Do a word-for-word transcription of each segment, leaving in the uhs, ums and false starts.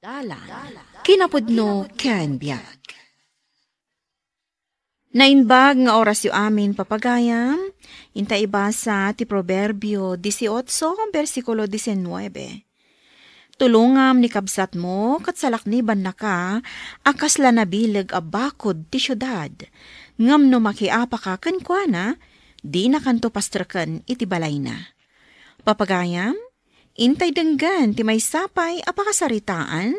Dalan, kinapudno ken biag. Naimbag nga orasyo amin, papagayam. Inta ibasa ti Proverbio dieciocho, bersikulo diecinuebe. Tulongam ni kabsatmo ket salaknibannaka a kasla nabileg a bakod ti siudad. Ngem no makiapaka kenkuana, dinakanto pastreken iti balayna. Papagayam, intay denggen ti maysa pay a pakasaritaan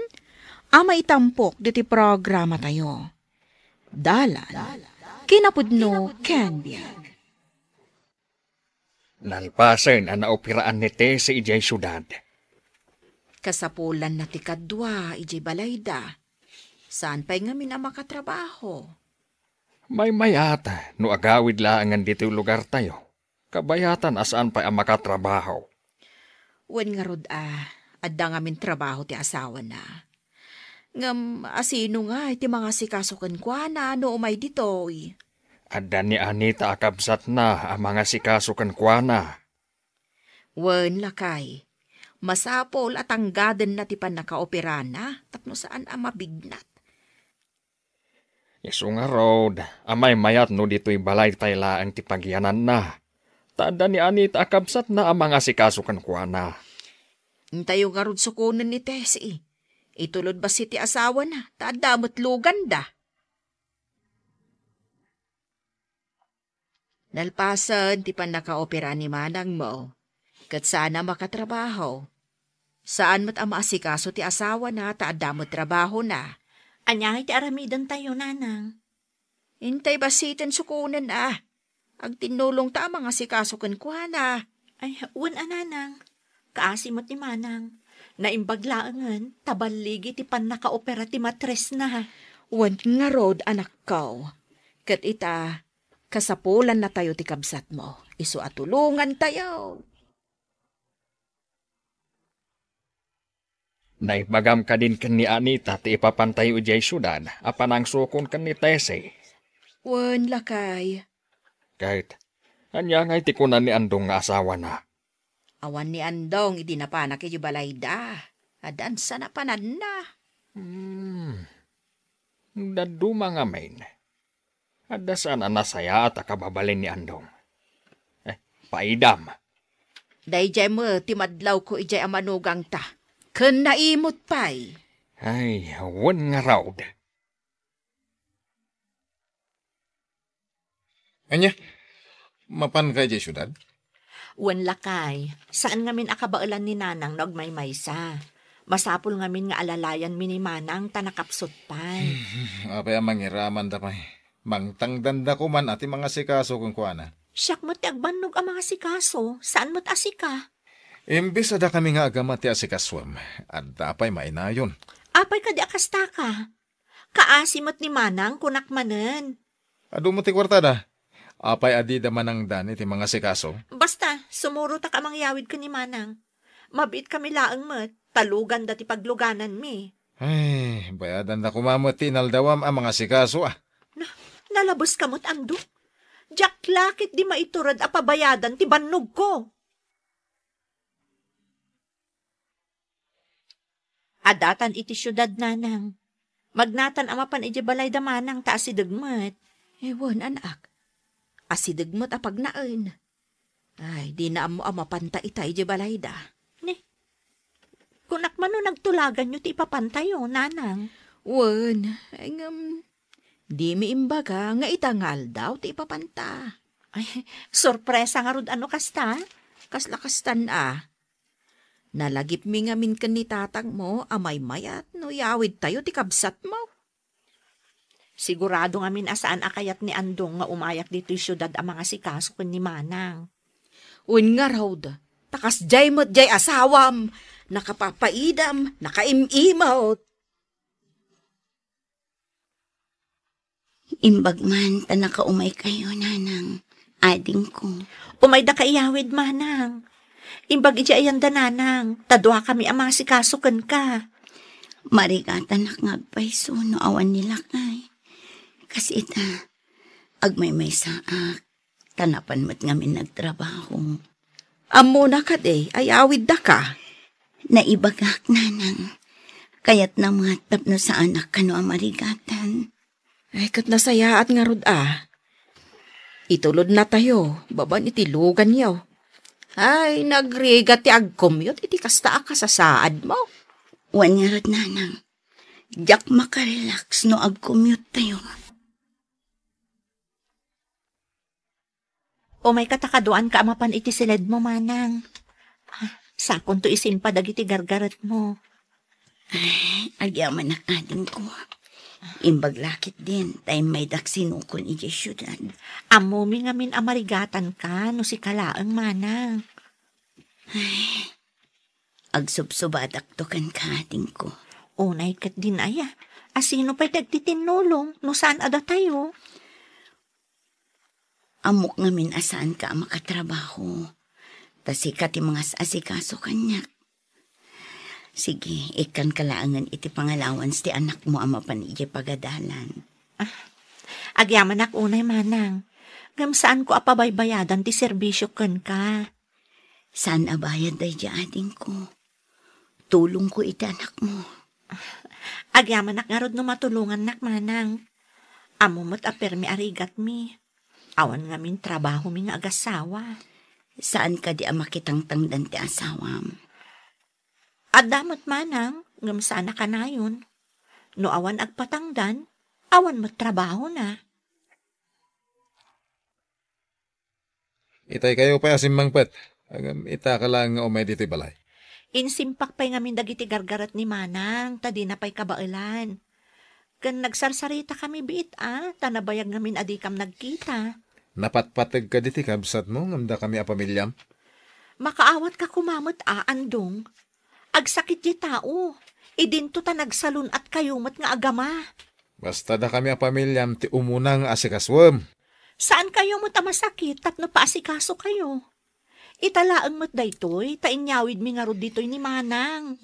a maitampok ditoy programatayo. Dalan, kinapudno ken biag. Nalpasen a naoperaan ni Tessie idiay siudad. Kasapulanna ti kadua idiay balayda. Saan pay ngamin a makatrabaho? Maymayat no agawid laengen ditoy lugartayo. Kabayatan a saan pay a makatrabaho. Wen ngarud a, adda ngamin trabaho ti asawana. Ngem asino ngay ti mangasikaso kenkuana no umay ditoy? Adda ni Anita a kabsatna a mangasikaso kenkuana. Wen, lakay, masapul a tanggadenna ti pannakaoperana tapno saan a mabignat. Isu ngarud a maymayat no ditoy balaytay laeng ti pagyananna. Ta adda ni Anita a kabsatna a mangasikaso kenkuana. Intayo ngarud sukonen ni Tessie. Itulod bassit ti asawana, ta adda met luganda. Nalpasen ti pannakaopera ni manangmo, ket saan a makatrabaho. Saan met a maasikaso ti asawana ta adda met trabahona. Ania ngay ti aramidentayo, nanang? Intay bassiten sukonen a. Agtinnulongta a mangasikaso kenkuana. Ay, wen a, nanang. Kaasi met ni manang. Naimbag laengen, ta balligi ti pannakaopera ti matresna. Wen ngarud, anakko. Ket ita, kasapulannatayo ti kabsatmo. Isu a tulongantayo. Naibagam kadin ken ni Anita ti ipapantayo idiay siudad a panangsukon ken ni Tessie? Wen, lakay. Ket, ania ngay ti kuna ni Andong nga asawana? Awan ni Andong idi napanak idiay balayda. Addan sa napananna. Hmm. Dadduma ngamin. Adda saan a nasayaat a kababalin ni Andong. Eh, paidam. Daydiay met ti madlawko idiay a manugangta. Ken naimut pay. Ay, wen ngarud. Ania, mapanka idiay siudad? Wen, lakay, saan ngamin a kabaelan ni nanang no agmaymaysa. Masapul ngamin nga alalayanmi ni manang ta nakapsut pay. Apay a mangiramanda pay? Mangtangdanda koman a ti mangasikaso kenkuana. Siak met ti agbannog a mangasikaso, saan met a sika. Imbes a dakami nga agama ti asikasoem, adda pay mainayon. Apay kadi a kastaka? Kaasi met ni manang, kunak manen. Adu met ti kuartada. Apay a dida manangdan iti mangasikaso? Basta, sumurotak a mangyawid ken ni manang. Mabiitkami laeng met, ta luganda ti paglugananmi. Ay, bayadanda koma met ti inaldawam a mangasikaso, a. Na, nalabeska met, Andong. Diak la ketdi maitured a pabayadan ti bannogko. Addatan iti siudad, nanang. Magnatan a mapan idiay balayda manang ta asideg met. Eh, wen, anak. Asideg met a pagnaen. Ay, dina ammo a mapanta ita idiay balayda. Ni, kunak man no nagtulaganyo ti ipapantayo, nanang. Wen, ay, ngem, dimi imbaga nga ita nga aldaw ti ipapanta. Ay, sorpresa ngarud a no kasta? Kasla kastan a. Nalagipmi ngamin ken ni tatangmo a maymayat no iyawidtayo ti kabsatmo. Sigurado ngamin a saan a kayat ni Andong nga umayak ditoy siudad a mangasikaso ken ni manang. Wen ngarud, ta kasdiay met diay asawam, nakapapaidam, nakaim-imot. Imbag man ta nakaumaykayo, nanang, adingko. Umaydaka iyawid, manang. Imbag idiay ayanda, nanang, ta duakami a mangasikaso kenka. Marigatanak nga agpayso no awan ni lakay. Kas ita, agmaymaysaak. Ta napan met ngamin nagtrabaho. Ammona kadi, ay awiddaka? Naibagak, nanang. Kayatna met tapno saanak kano a marigatan. Ay, ket nasayaat ngarud a. Itulodnatayo babaen iti luganyo. Ay, nagrigat ti agcommute iti kasta a kasasaadmo. Wen ngarud, nanang. Diak makarelax no agcommute tayo. Umayka ta kaduaanka a mapan iti siledmo, manang. Ah, sakonto isimpa dagiti gargaretmo. Ay, agyamanak, adingko. Imbag la ketdin ta immaydak sinukon idiay siudad. Ammomi ngamin a marigatanka no sika laeng, manang. Ay, agsubsubadakto kenka, adingko. Unay ketdin aya. A sino pay ti agtitinnulong no saan a datayo? Ammok ngamin a saanka a makatrabaho. Ta sika ti mangas-asikaso kaniak. Sige, ikkanka laengen iti pangallowance ti anakmo a mapan idiay pagadalan. Ah, agyamanak unay, manang. Ngem saanko a pabaybayadan ti serbisio kenka. Saan a bayad daydiay, adingko. Tulongko iti anakmo. Agyamanak ngarud no matulongannak, manang. Ammo met a permi a rigatmi. Awan ngamin trabahomi nga agassawa. Saan kadi a makitangtangdan ti asawam? Adda met, manang, ngem saan a kanayon. No awan agpatangdan, awan met trabahona. Itay kayo pay a simmangpet. Ngem ita ka laeng nga umay ditoy balay. Insimpak pay ngamin dagiti gargaret ni manang, ta dina pay kabaelan. Ken nagsarsarita kami biit a, ta nabayag ngamin a dikam nagkita. Napatpateg kadi ti kabsatmo ngem dakami a pamiliam? Makaawatka koma met a, Andong. Agsakit diay tao. Idinto ta nagsalun-at kayo met nga agama. Basta dakami a pamiliam ti umuna nga asikasuem. Saan kayo met a masakit tapno paasikaso kayo? Ita laeng met daytoy, ta inyawidmi ngarud ditoy ni manang.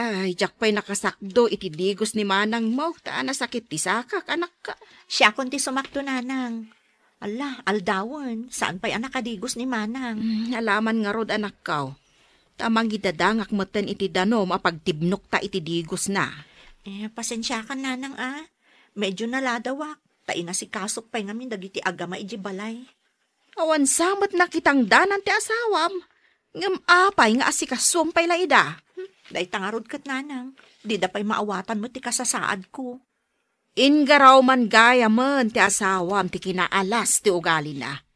Ay, diak pay nakasakdo iti digos ni manangmo, ta nasakit ti sakak, anakka. Siakon ti sumakdo, nanang. Ala, aldawen, saan pay a nakadigos ni manang? Mm, alaman ngarud, anakkaw. Ta mangidadangak metten iti danum a pagtibnokta iti digosna. Eh, pasensiakan, nanang, a. Medyo naladawak, ta inasikasok pay ngamin dagiti agama iti balay. Awan sa met nakitangdanan ti asawam, ngem apay nga asikasuem pay la ida? Hmm, dayta ngarud ket, nanang, dida pay maawatan met ti kasasaadko. Inggaraw man gayamen ti asawam ti kinaalas ti ugalina.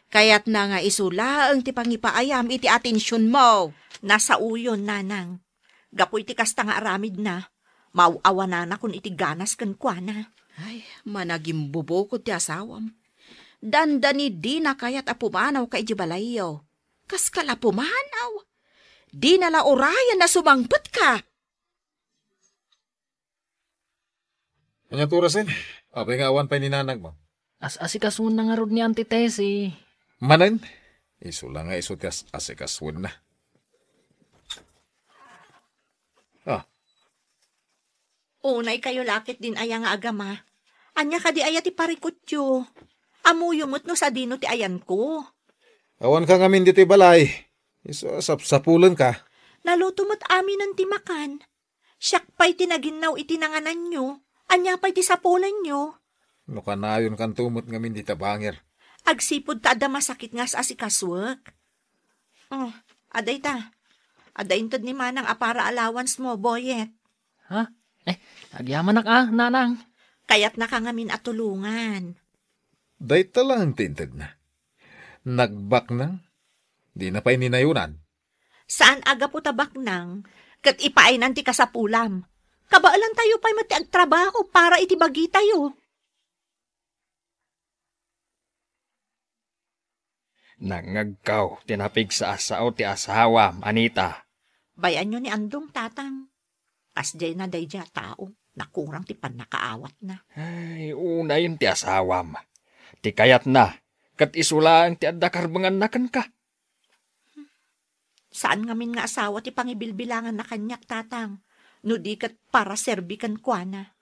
Kayatna nga isu laeng ti pangipaayam iti atensionmo. Nasauyon, nanang. Gapu iti kasta nga aramidna, maaw-awananakon iti ganas kenkuana. Ay, managimbubukod ti asawam. Dandani dina kayat a pumanawka iti balayyo. Kaska la pumanaw? Dina la urayan a sumangpetka. Ania ti orasen? Apay nga awan pay ni nanangmo? As-asikasuenna ngarud ni Auntie Tessie. Manen? Isu la nga isu ti as-asikasuenna. Ah. Unay kayo la ketdin aya nga agama. Ania kadi aya ti parikutyo? Ammoyo met no sadino ti ayanko. Awanka ngamin ditoy balay. Isu a sapsapulenka. Naluto met aminen ti makan. Siak pay ti naginnaw iti nangananyo. Ania pay ti sapulenyo? No kanayon kanto met ngamin dita bangir. Agsipud ta adda masakit nga as-asikasuek. Oh, adda ita. Adda inted ni manang a para allowance mo, Boyet. Ha? Eh, agyamanak a, nanang. Kayatnaka ngamin a tulongan. Dayta laeng ti intedna. Nagbaknang, dina pay ninayonan. Saan a gapu ta baknang, ket ipaaynan ti kasapulam. Kabaelantayo pay met ti agtrabaho para iti bagitayo. Nangngegko ti napigsa a sao ti asawam, Anita. Bayanyo ni Andong, Tatang. Kasdiayna daydiay a tao, nakurang ti pannakaawatna. Ay, unayen ti asawam. Ti kayatna, ket isu laeng ti adda karbenganna kenka. Saan ngamin nga asawa ti pangibilbilanganna kaniak, Tatang, no di ket para serbi kenkuana.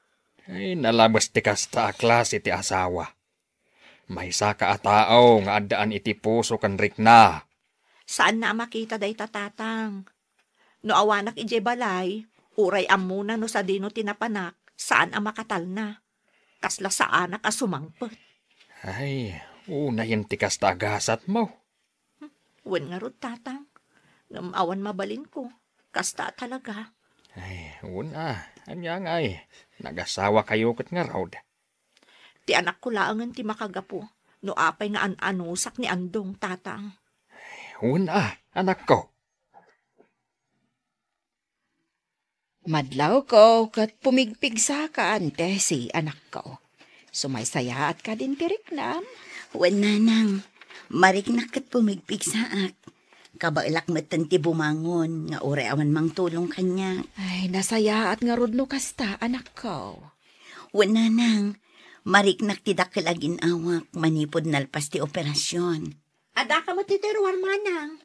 Ay, nalames ti kasta a klase ti asawa. Maysaka a tao nga addaan iti puso ken rikna. Saanna a makita dayta, Tatang. No awanak idiay balay, uray ammona no sadino ti napanak, saan a makatalna. Kasla saanak a sumangpet. Ay, unayen ti kasta a gasatmo. Wen ngarud, Tatang. Ngem awan mabalinko. Kasta a talaga. Ay, wen a. Ania ngay? Nagasawakayo ket ngarud. Ti anakko laengen ti makagapu no apay nga an-anusak ni Andong, Tatang. Wen a, anakko. Madlawko ket pumigpigsaka, Auntie, si anakko. Sumaysayaatka din ti riknam? Wen, Nanang. Mariknak ket pumigpigsaak. Kabaelak metten ti bumangon nga uray awan mangtulong kaniak. Ay, nasayaat ngarud no kasta, anakko. Wen, Nanang. Mariknak ti dakkel a gin-awak manipud nalpas ti operasyon. Adda ka met iti ruar, Manang.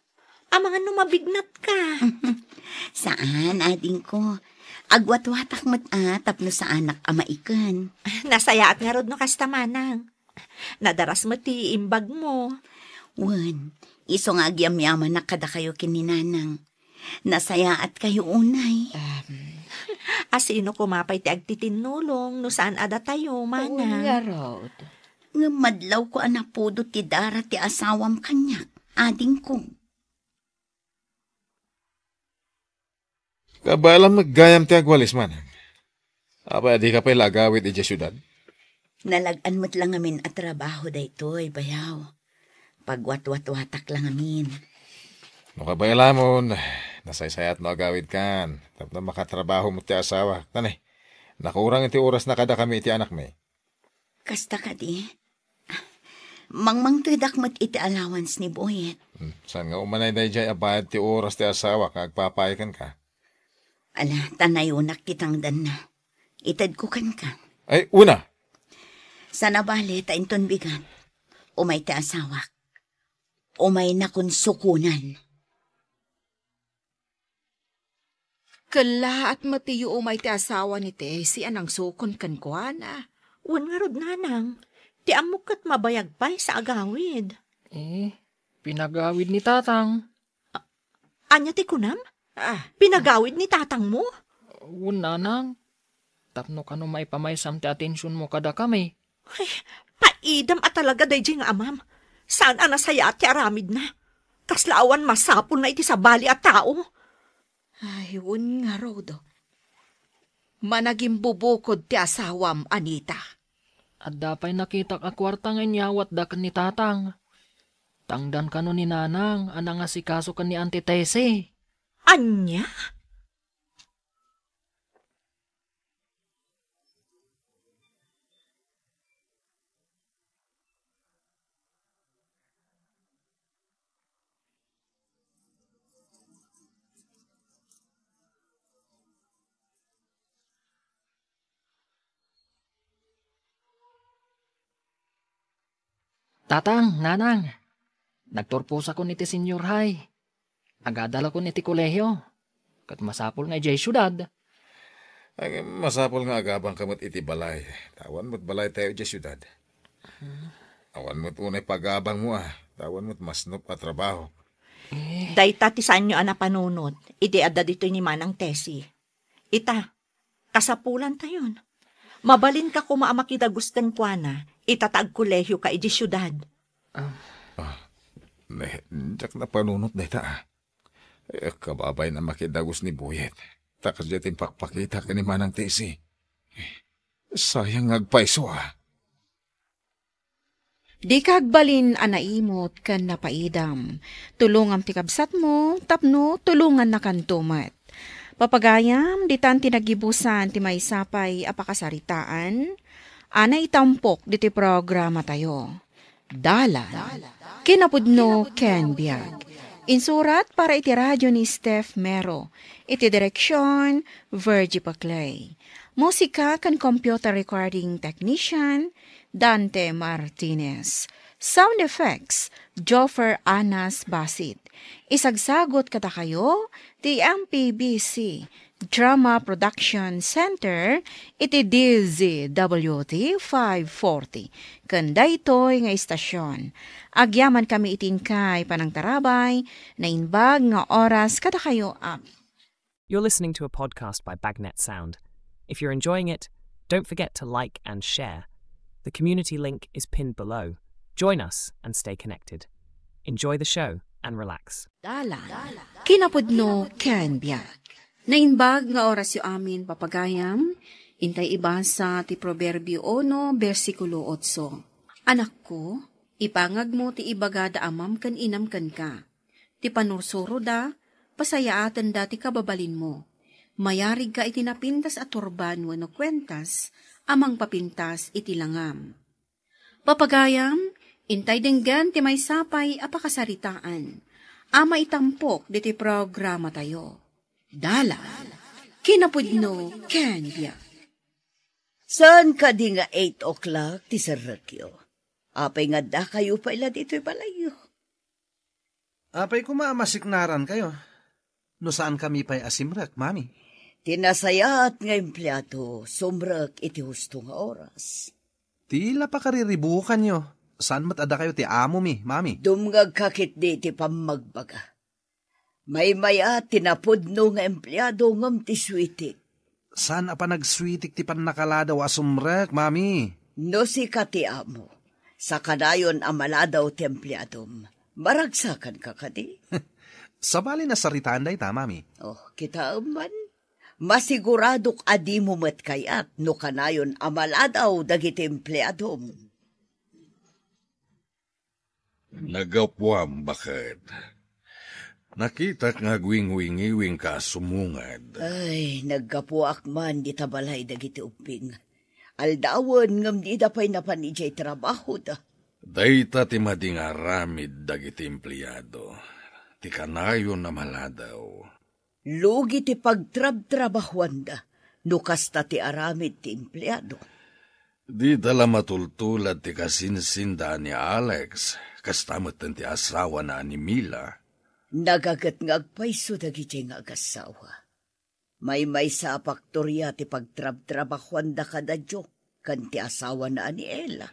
Amangan no mabignatka. Saan, adingko. Agwatwatak met a tapno saanak a maiken. Nasayaat ngarud no kasta, Manang. Nadaras met ti imbagmo. Wen, isu nga agyamyamanak kadakayo ken ni Nanang. Nasayaatkayo unay. Em. Asino koma pay ti agtitinnulong no saan a datayo, Manang? Ngarud. Ngem madlawko a napudot ti dara ti asawam kaniak, adingko. Kabaelam met gayam ti agwalis, Manang. Apay a dika pay la agawid idiay siudad? Nalag-an met la ngamin a trabaho daytoy, bayaw. Pagwatwatwatak la ngamin. No kabaelamon, nasaysayat no agawidkan, tapno makatrabaho met ti asawak. Nani, nakurang ti orasna kadakami iti anakmi. Kasta kadi? Mangmangtedak met iti allowance ni Boyet. Hmm, saan nga umanay daydiay a bayad ti oras ti asawak nga agpapay kenka? Ala, ta nayonak ti tangdanna. Itedko kenka. Ay, una! Saan a bale ta inton bigat. Umay ti asawak. Umaynakon sukonan. Kellaat met ti umay ti asawa ni Tessie a nangsukon kenkuana. Wen ngarud, Nanang, ti ammok ket mabayag pay sa agawid. Eh, pinagawid ni Tatang. A-, ania ti kunam? Ah. Pinagawid ni Tatangmo? Wen, Nanang. Tapno kano maipamaysam ti atensionmo kadakami. Ay, paidam a talaga daydiay nga amam. Saan a nasayaat ti aramidna. Kasla awan masapulna iti sabali a tao. Ay, wen ngarud. Managimbubukod ti asawam, Anita. Adda pay nakitak a kuarta nga inyawatda ken ni Tatang. Tangdan kano ni Nanang a nangasikaso ken ni Auntie Tessie. Ania? Tatang, Nanang, nagturposakon iti senior high. Agadalakon iti kolehio, ket masapul nga idiay siudad. Ay, masapul nga agabangka met iti balay. Ta awan met balaytayo idiay siudad. Hmm. Awan met unay pagabangmo a, ta awan met masnop a trabaho. Eh. Dayta ti saanyo a napanunot idi adda ditoy ni Manang Tessie. Ita, kasapulantayon. Mabalinka koma a makidagus kenkuana, ita ta agkolehioka idiay siudad. Ah. Ah, ne, diak napanunot dayta, ah. Eh, kababain a makidagus ni Boyet. Ta kasdiay ti impakpakita ken ni Manang Tessie. Eh, sayang nga agpayso, ah. Dika agbalin a naimot ken napaidam. Tulongam ti kabsatmo tapno tulongannakanto met. Papagayam, ditan ti nagibusan ti maysa pay a pakasaritaan a naitampok ditoy programatayo. Dalan, kinapudno ken biag. Insurat para iti radio ni Steph Mero. Iti direksyon, Virgie Paclay. Musika ken computer recording technician, Dante Martinez. Sound effects, Joffer Anas Basit. Isagsagot kadakayo ti M P B C Drama Production Center iti D Z W T five forty. Ken daytoy nga istasyon, agyamankami iti inkay panangtarabay, naimbag nga oras kadakayo a You're listening to a podcast by Bagnet Sound. If you're enjoying it, don't forget to like and share. The community link is pinned below. Join us and stay connected. Enjoy the show and relax. Dalan. Kinapudno ken biag. Naimbag nga orasyo amin, papagayam, intay ibasa ti Proverbio uno, bersikulo otso. Anakko, ipangagmo ti ibaga da amam ken inam kenka. Ti panursuroda, pasayaatenda ti kababalinmo. Mayarigka iti napintas a turban wenno kuentas a mangpapintas iti langam. Papagayam, intay denggen ti maysa pay a pakasaritaan a maitampok ditoy programatayo. Dalan, kinapudno ken biag. Saan kadi nga eight o'clock ti serrekyo? Apay nga addakayo pay la ditoy balayyo? Apay koma a masiknarankayo no saankami pay a simrek, Mami. Ti nasayaat nga empleado, sumrek iti husto nga oras. Ti la pakariribukanyo, saan met a dakayo ti amomi, Mami. Dumngegka ketdi iti pammagbaga. Maymayat ti napudno nga empleado ngem ti suitik. Saan a panagswitik ti pannakaladaw a sumrek, Mami. No sika ti amo, sakanayon a maladaw ti empleadom, maragsakanka kadi? Sabali, nasaritaan dayta, Mami. Oh, kitaem man. Masiguradok a dimo met kayat no kanayon a maladaw dagiti empleadom. Naggapuam, baket. Nakitak nga agwingwingiwingka a sumungad. Ay, naggapuak man dita balay dagiti ubbing. Aldawen ngem dida pay napan idiay trabahoda. Dayta ti madi nga aramid dagiti empleado, ti kanayon a maladaw. Lugi ti pagtrabtrabahuanda no kasta ti aramid ti empleado. Dida la matultulad ti kasinsinda a ni Alex, kasta metten ti asawana a ni Mila. Nagaget nga agpayso dagidiay nga agassawa. Maymaysa a paktoria ti pagtrabtrabahuanda kadadio ken ti asawana a ni Ella.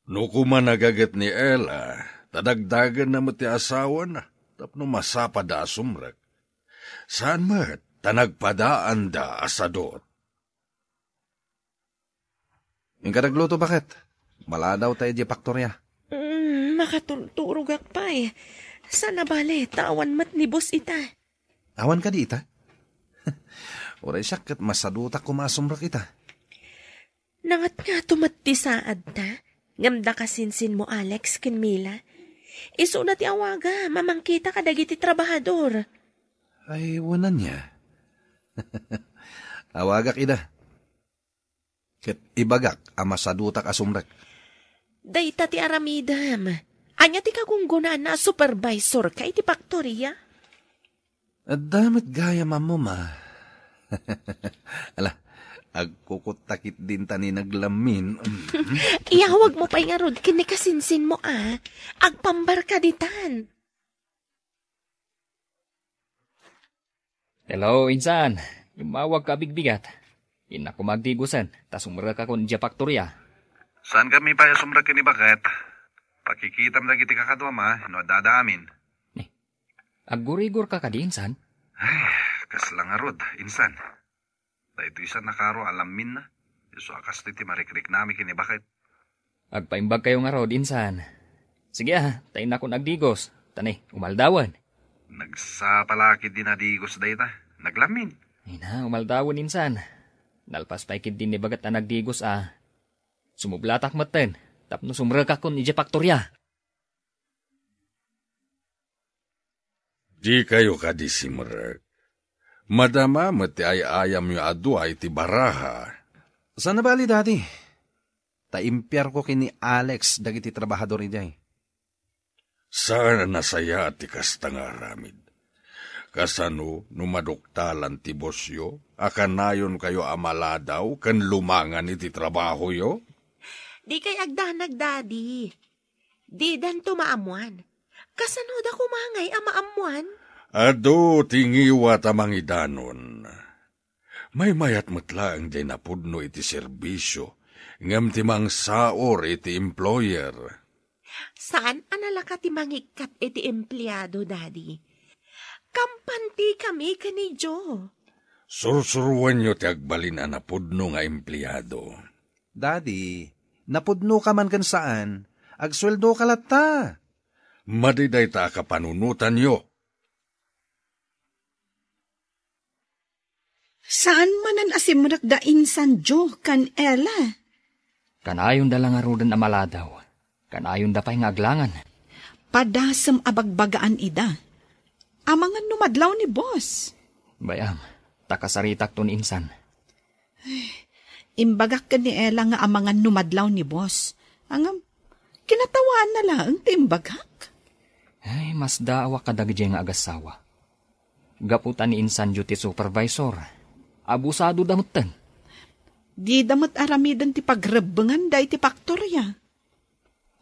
No koma nagaget ni Ella, ta dagdagenna met ti asawana tapno masapada a sumrek. Saan met ta nagpadaanda a sadut. Inka nagluto, baket. Maladaw ta idiay paktoria. Mm, makaturturogak pay. Saan a bale, ta awan met ni boss ita. Awan kadi ita? Uray siak ket masadutak koma a sumrek ita. Nangatngato met ti saadta, ngem da kasinsinmo Alex ken Mila. Isuna ti awaga, mamangkita kadagiti trabahador. Ay, wen ania. Awagak ida. Ket ibagak a masadutak a sumrek. Dayta ti aramidem. Ania ti kagunggonaanna a supervisorka iti paktoria? Adda met gayam ammom a. Ala, agkukutta ketdin ta ni naglammin. Iyawagmo pay ngarud ken ni kasinsinmo a. Agpambarka ditan. Hello, insan. Immawagka a bigbigat. Innak koma agdigosen, ta sumrekakon idiay paktoria. Saankami pay a sumrek ken ni baket. Pakikitam dagiti kakaduam a no addada amin. Ni, aggurigorka kadi, insan? Ay, kasla ngarud, insan. Daytoy sa nakaro a lamminna. Isu a kastoy ti marikriknami ken ni baket. Agpaimbagkayo ngarud, insan. Sige a, ta innakon agdigos. Ta ni, umaldawen. Nagsapa la ketdi a digos dayta. Naglammin. Ay na, umaldawen, insan. Nalpas pay ketdi ni baket a nagdigos a. Sumublatak metten, tapno sumrekakon idiay paktoria. Dikayo kadi simrek. Madama met ti ay-ayamyo a dua iti baraha. Saan a bali, Daddy. Ta impiarko ken ni Alex dagiti trabahador idiay. Saan a nasayaat ti kasta nga aramid. Kasano no maduktalan ti bossyo a kanayonkayo a maladaw ken lumangan iti trabahoyo? Dikay agdanag, Daddy. Didanto maammuan. Kasanoda koma ngay a maammuan? Adu ti ngiwat a mangidanon. Maymayat met laeng diay napudno iti serbisio, ngem ti mangsaor iti employer. Saan a nalaka ti mangikkat iti empleado, Daddy. Kampantikami ken ni Joe. Sursuroenyo ti agbalin a napudno nga empleado. Daddy, napudnoka man ken saan, agsueldoka latta. Madi dayta a kapanunotanyo. Saan manen a simrek da insan Joe ken Ella? Kanayonda la ngaruden a maladaw. Kanayonda pay nga aglangan. Padasem a bagbagaan ida. Amangan no madlaw ni boss. Bay-am, ta kasaritakto ni insan. Imbagak ken ni Ella nga amangan no madlaw ni boss. Ngem, kinatawaanna laeng ti imbagak. Ay, masdaawak kadagiti nga agassawa. Gapu ta ni insan Joe ti supervisor, abusadoda metten. Dida met aramiden ti pagrebbenganda iti paktoria.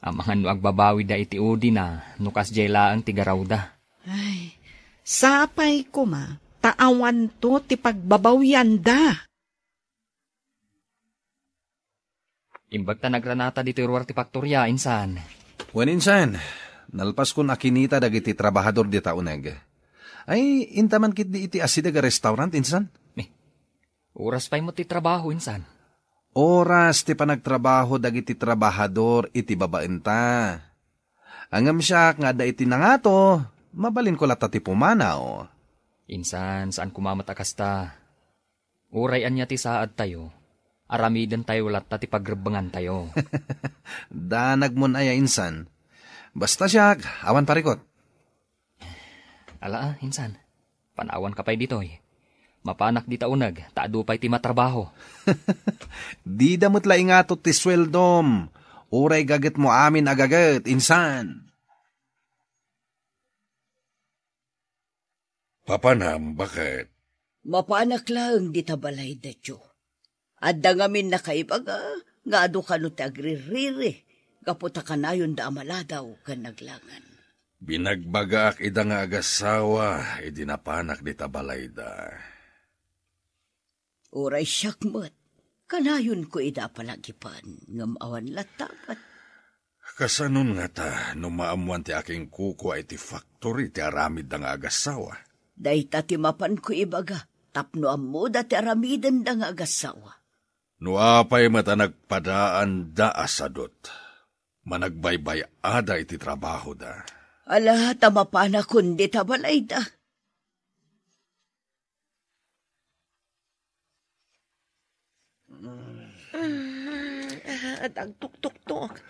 Amangan no agbabawida iti udina no kasdiay laeng ti garawda. Ay, sapay koma, ta awanto ti pagbabawianda. Imbag ta nagranata ditoy ruar ti paktoria, insan. Wen, insan, nalpaskon a kinita dagiti trabahador dita uneg. Ay, inta man ketdi iti asideg a restaurant, insan? Ni, oras pay met ti trabaho, insan. Oras ti panagtrabaho dagiti trabahador iti babaenta. Ngem siak nga adda iti nangato, mabalinko latta ti pumanaw. Insan, saan koma met a kasta. Uray ania ti saadtayo, aramidentayo latta ti pagrebbengantayo. Danagmon aya, insan. Basta siak, awan parikot. Ala, ah, insan. Panawanka pay ditoy. Mapanak dita uneg, ta adu pay ti matrabaho. Dida met la ingato ti sueldom. Uray gagetmo amin a gaget, insan. Papanam, baket? Mapanak laeng dita balayda, Joe. Adda ngamin nakaibaga nga adu kano ti agririri gapu ta kanayonda a maladaw ken naglangan. Binagbagaak ida nga agassawa idi napanak dita balayda. Uray siak met, kanayonko ida a panagipan, ngem awan latta met. Kasanon ngata no maammoan ti akinkukua iti factory ti aramidda nga agassawa? Dayta ti mapanko ibaga, tapno ammoda ti aramidenda nga agassawa. No apay met a nagpadaanda a sadut, managbaybay-ada iti trabahoda. Ala, ta mapanakon dita balayda. Ah, adda agtuktuktok.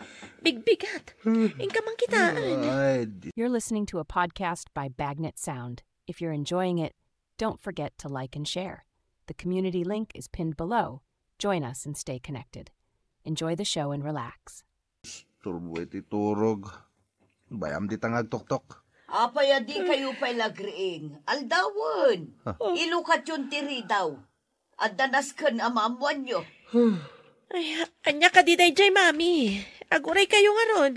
Bigbigat. Inka man kitaan. Ay, di- You're listening to a podcast by Bagnet Sound. If you're enjoying it, don't forget to like and share. The community link is pinned below. Join us and stay connected. Enjoy the show and relax. Turbo iti turog. Bay-am dita nga agtuktok. Apay a dikayo pay la agriing? Aldawen. Ah. Ilukatyon ti ridaw. Adda nasken a maammoanyo. Ay, ania kadi daydiay, Mami? Aguraykayo ngarud.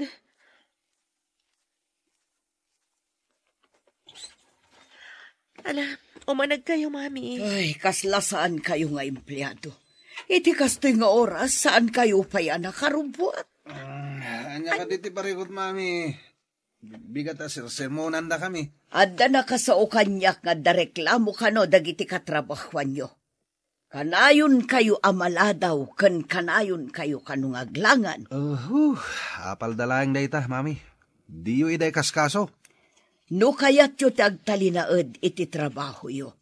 Ala, umanegkayo, Mami. Ay, kasla saankayo nga empleado. Iti kastoy nga oras, saankayo pay a nakarubbuat. Mm, ania kadi ti parikot, Mami? Bigat a sersermonandakami. Adda nakasao kaniak nga adda reklamo kano dagiti katrabahoanyo. Kanayonkayo a maladaw ken kanayonkayo kano nga aglangan. Uhu, apalda laeng dayta, Mami. Diyo ida ikaskaso. No kayatyo ti agtalinaed iti trabahoyo,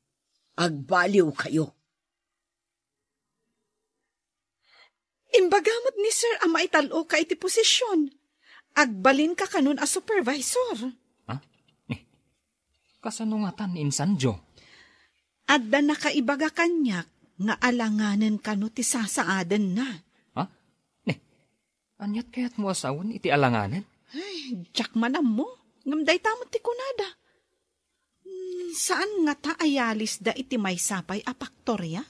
agbaliwkayo. Imbaga met ni Sir a maital-oka iti posisyon. Agbalinka kanon a supervisor. Ha? Ni, kasano ngatan ni insan Joe? Adda nakaibaga kaniak nga alanganen kano ti sasaadenna. Ha? Ni, aniat kayatmo a sawen iti alanganen? Ay, diak man ammo. Ngem dayta met ti kunada. Hmm, saan ngata a yalisda iti maysa pay a paktoria?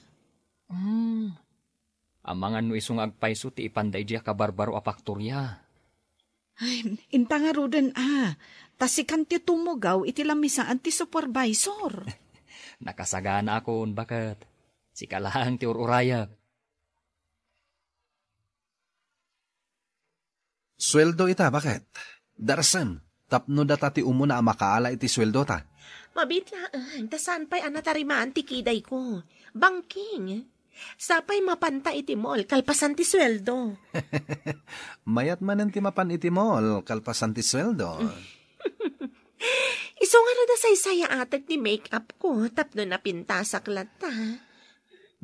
Hmm. Amangan no isu nga agpayso ti ipanda idiay a kabarbaro a paktoria. Ay, inta ngaruden a, ta sikan ti tumugaw iti lamisaan ti supervisor. Nakasaganaakon, baket. Sika laeng ti ur-urayek. Sueldo ita, baket. Darsem, tapno data ti umuna a makaala iti sueldota. Mabiit laeng, ta saan pay a natarimaan ti kidayko. Bangking. Sapay mapanta iti mall, kalpasan ti sueldo. Mayat manen ti mapan iti mall, kalpasan ti sueldo. Isu ngarud a saysayaatek ti make-up ko tapno napintasak latta.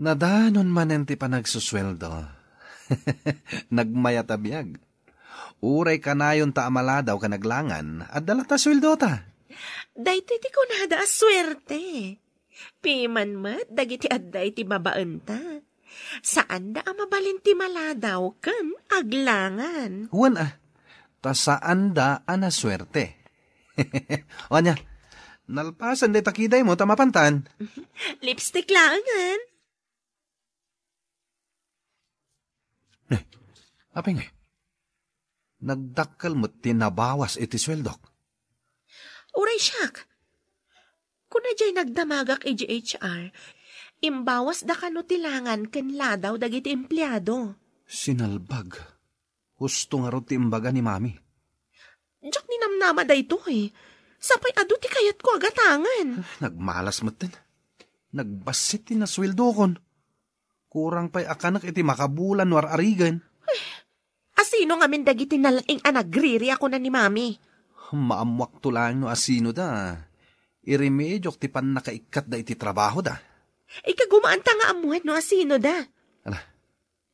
Nadanon manen ti panagsusueldo. Nagmayat a biag. Uray kanayon ta a maladaw ken aglangan, adda latta sueldota. Daytoy ti kunada a suerte. Piman met dagiti adda iti babaenta. Saanda a mabalin ti maladaw ken aglangan. Wen a, ta saanda a nasuerte. O ania, nalpasen dayta kidaymo ta mapantan. Lipstick laengen. Eh, apay ngay? Nagdakkel met ti nabawas iti sueldok. Uray siak. Kuna jay nagdamagak iti H R, imbawasda kano ti langan ken ladaw dagiti empleado. Sinalbag. Husto ngarud ti imbaga ni Mami. Diak ninamnama daytoy. Sapay adu ti kayatko a gatangen. Nagmalas metten. Nagbassit ti nasueldokon. Kurang pay a kanek iti makabulan no ar-arigen. Asino ngamin dagiti nalaing a nagriri a kuna ni Mami? Maammuakto laeng no asino da. Iremediok ti pannakaikkatda iti trabahoda. Ikagumaanta nga ammoen no asino da. Ala,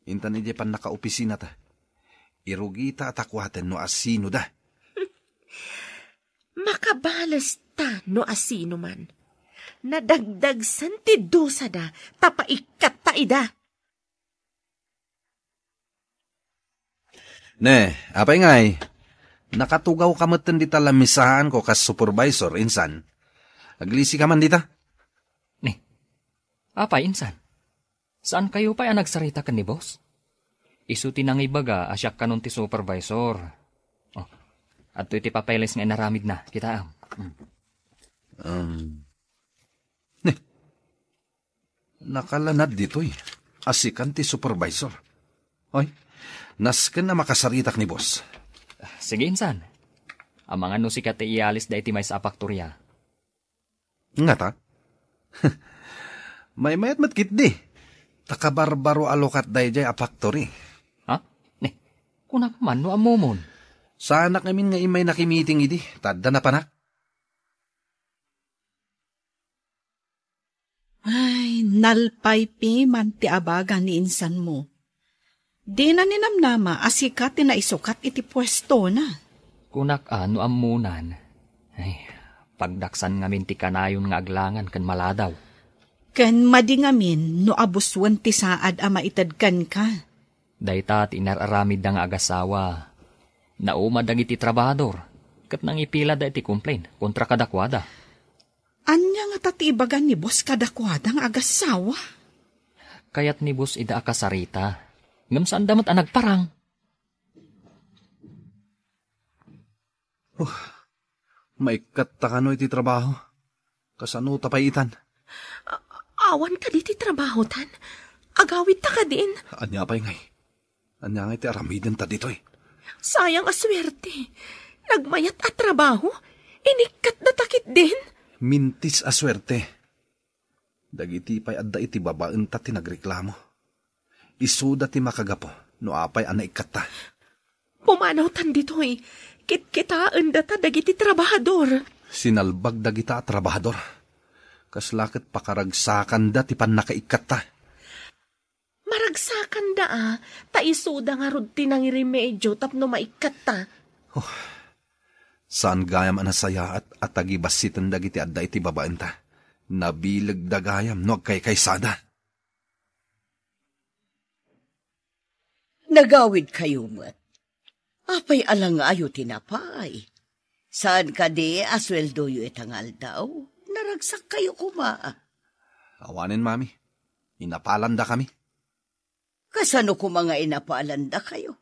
intan idiay pannakaopisinata. Irugita a takuaten no asino da. Makabalesta no asino man. Nadagdagsen ti dusada ta paikkatta ida. Ne, apay ngay? Nakatugaw ka metten dita lamisaanko kas supervisor, insan. Aglisi ka man dita? Ne, apay, insan? Saan kayo pay a nagsarita ken ni boss? Isu ti nangibaga a siak kanon ti supervisor. Oh, adtoy ti papeles nga inaramidna. Kitaem. Mm. Um, ne, nakalanad ditoy. Asikan ti supervisor. Oy, nasken a makasaritak ni boss. Sige, insan. Amangan no sika ti iyalis da iti maysa a faktoria. Ngata? Maymayat met ketdi. Ta kabarbaro a lukat daydiay a factory. Ha? Ne, kunak man no ammomon. Saanak ngamin nga immay nakimiting idi, ta adda napanak. Ay, nalpaypi man ti abaga ni insanmo. Dina ninamnama a sika ti naisukat iti puestona. Kunak a no ammonan. Ay, pagdaksan ngamin ti kanayon nga aglangan ken maladaw. Ken madi ngamin no abusuen ti saad a maited kenka. Dayta ti inar-aramidda nga agasawa. Nauma dagiti trabahador, ket nangipilada iti complaint kontra kadakuada. Ania ngata ti ibaga ni boss kadakuada nga agasawa? Kayat ni boss ida a kasarita, ngem saanda met a nagparang. Oh, maikkatta kano iti trabaho? Kasano ta pay itan? A-, awan kadi ti trabaho tan? Agawid ta kadin? Ania pay ngay? Ania ngay ti aramiden ta ditoy? Sayang a suerte. Nagmayat a trabaho, inikkat na takit din. Mintis a suerte. Dagiti pay adda iti babaen ta ti nagreklamo. Isuda ti makagapu no apay a naikkatta. Pumanawtan ditoy, kitkitaendata dagiti trabahador. Sinalbag dagita a trabahador. Kasla ket pakaragsakanda ti pannakaikkatta. Maragsakanda a, ta isuda ngarud ti nangiremedio tapno maikkatta. Oh, saan gayam a nasayaat a tagibassiten dagiti adda iti babaenta. Nabilegda gayam no agkaykaysada. Nagawid kayo met. Apay a langayo ti napay? Saan kadi a sueldoyo ita nga aldaw? Naragsak kayo koma. Awanen, Mami. Inapalanda kami. Kasano koma nga inapalanda kayo?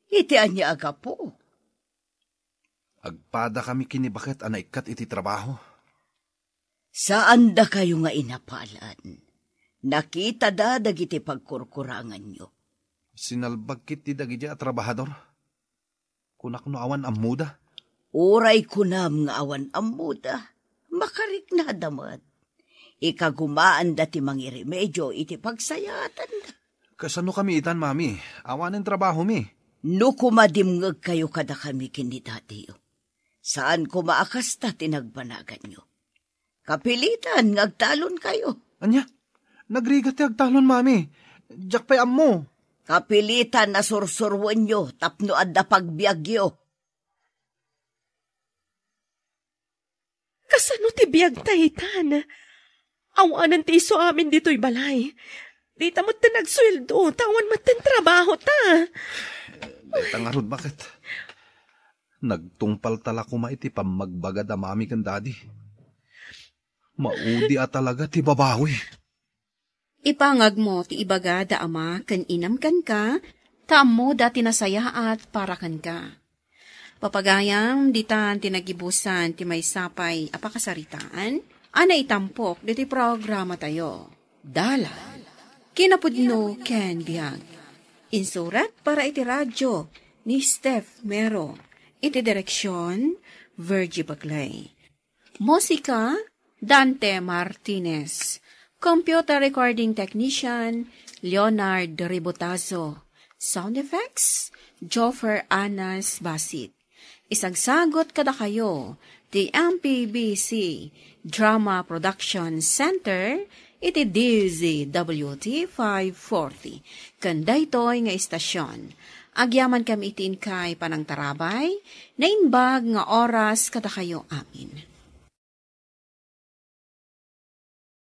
Iti ania a gapu? Agpada kami ken ni baket a naikkat iti trabaho. Saandakayo nga inapalan. Nakitada dagiti pagkurkuranganyo. Sinalbag ketdi dagiti a trabahador. Kunak no awan ammoda. Uray kunam nga awan ammoda. Pakariknada met. Ikagumaanda ti mangiremedio iti pagsayaatanda. Kasano kami itan, Mami? Awanen trabahomi. No koma dimngegkayo kadakami ken ni Dadiyo, saan koma a kasta ti nagbanaganyo. Kapilitan nga agtalonkayo. Ania? Nagrigat ti agtalon, Mami. Diak pay ammo. Kapilitan a sursuroenyo tapno adda pagbiagyo. Kasano ti biagta itan? Awanen ti isu amin ditoy balay. Dita metten agsueldo, ta awan metten trabahota. Dayta ngarud, baket. Nagtungpalta la koma iti pammagbagad a Mami ken Dadi. Maudi a talaga ti babawi. Ipangagmo ti ibaga da ama ken inam kenka, ta ammoda ti nasayaat para kenka. Papagayam, ditan ti nagibusan ti maysa pay a pakasaritaan a naitampok ditoy programatayo. Dalan, kinapudno ken biag. Insurat para iti radyo ni Steph Mero. Iti direksyon, Virgie Bagley. Musika, Dante Martinez. Computer recording technician, Leonard Ribotazo. Sound effects, Joffer Anas Basit. Isagsagot kadakayo ti M P B C Drama Production Center iti D Z W T five forty. Ken daytoy nga istasyon, agyaman kami iti inkay panangtarabay, naimbag nga oras kadakayo amin.